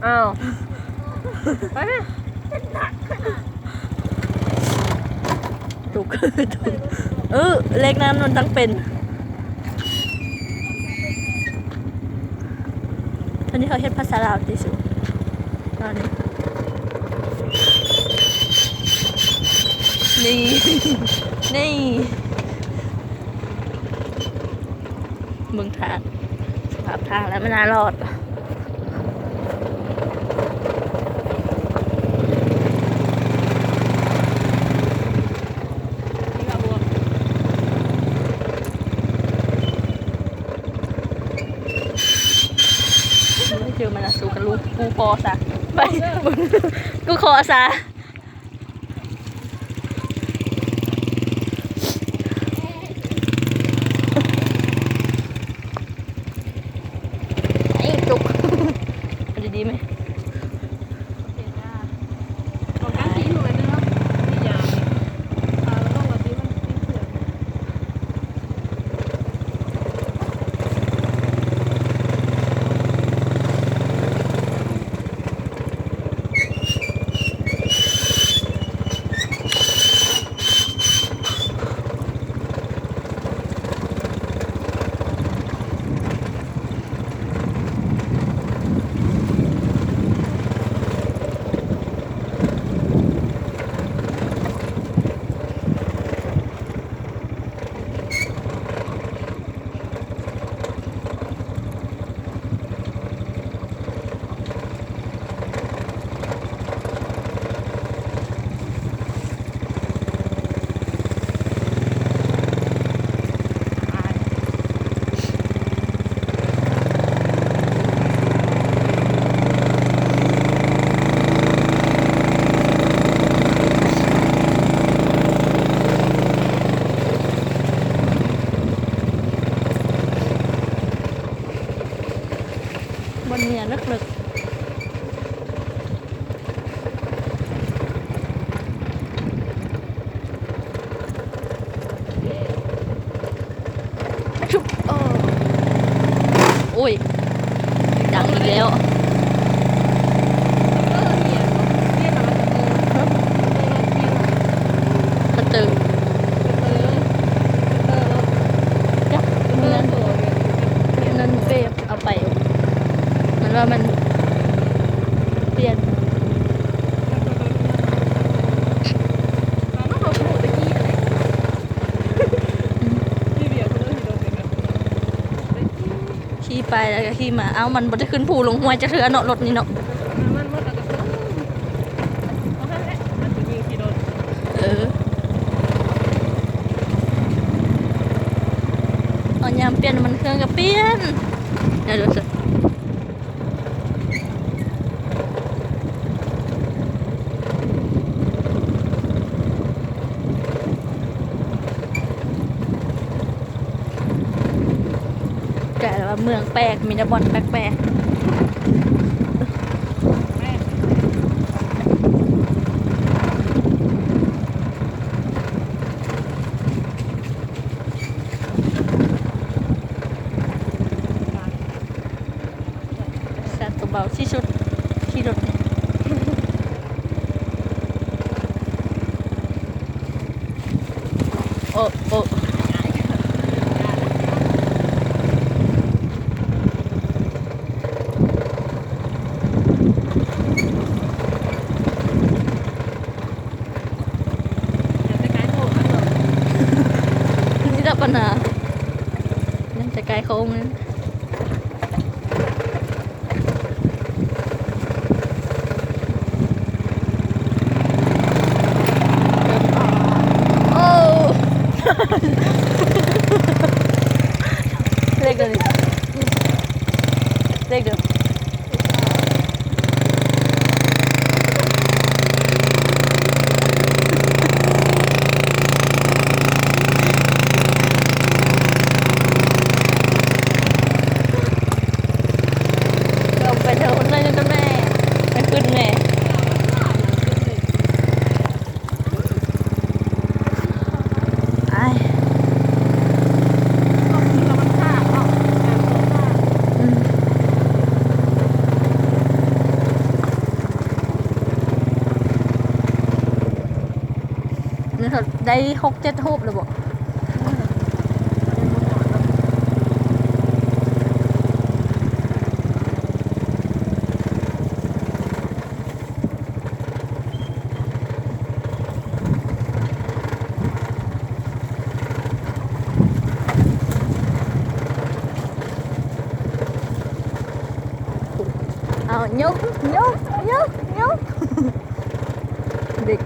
ອ້າວ ໄປແມ່ ຕຸກ ຕຸກ ເອີ ເລກນັ້ນມັນຕ້ອງເປັນ ອັນນີ້ເຂົາເຮັດພາສາລາວຕິສູ ຕອນນີ້ ນີ້ ນີ້ ເບິ່ງທາງ ສະພາບທາງແລ້ວມັນໜ້າລອດ. ເຈີມາລະ ສູ້ກັບລູກ ກູຂໍຊະ ໄປ ກູຂໍຊະ. ໄອ້ຕຸກ ເອົາດີໆແມະ. ບ່ອນນີ້ເລິກໆ. ໂອ້ຍ ດັງອີກແລ້ວ. ຄັດເຕີ ຈັກ ນັ້ນ ເອົາໄປ ມັນວ່າມັນປ່ຽນ ຂີ່ໄປແລ້ວກໍຂີ່ມາ. ເອົ້າ ມັນບໍ່ໄດ້ຂຶ້ນພູລົງຫ້ວຍຈັກເທື່ອເນາະ ລົດນີ້ເນາະ. ເອີ ເອົາ ຍາມປ່ຽນນ້ຳມັນເຄື່ອງກໍປ່ຽນ ດຽວ ດຽວ ກະວ່າເມືອງແປກ ມີແຕ່ບ່ອນແປກໆ. ສັດຕົວເບົາທີ່ສຸດ ຂີ່ລົດນີ້ ໂອ້ ໂອ້. ນີ້ແຫຼະບັນຫາ ຍັງຈະກາຍໂຄ້ງ. ໂອ້ ເລກເດີ ເລກເດີ. ລົງໄປເທິງພຸ້ນໜ້ອຍໜຶ່ງກ່ອນແມ່ ໄປຂຶ້ນແມ່. ອ້າຍ ອືມ. ໄດ້ຫົກເຈັດຮູບແລ້ວບໍ? ເອົາ ຍົກ ຍົກ ຍົກ ຍົກ ເດັກ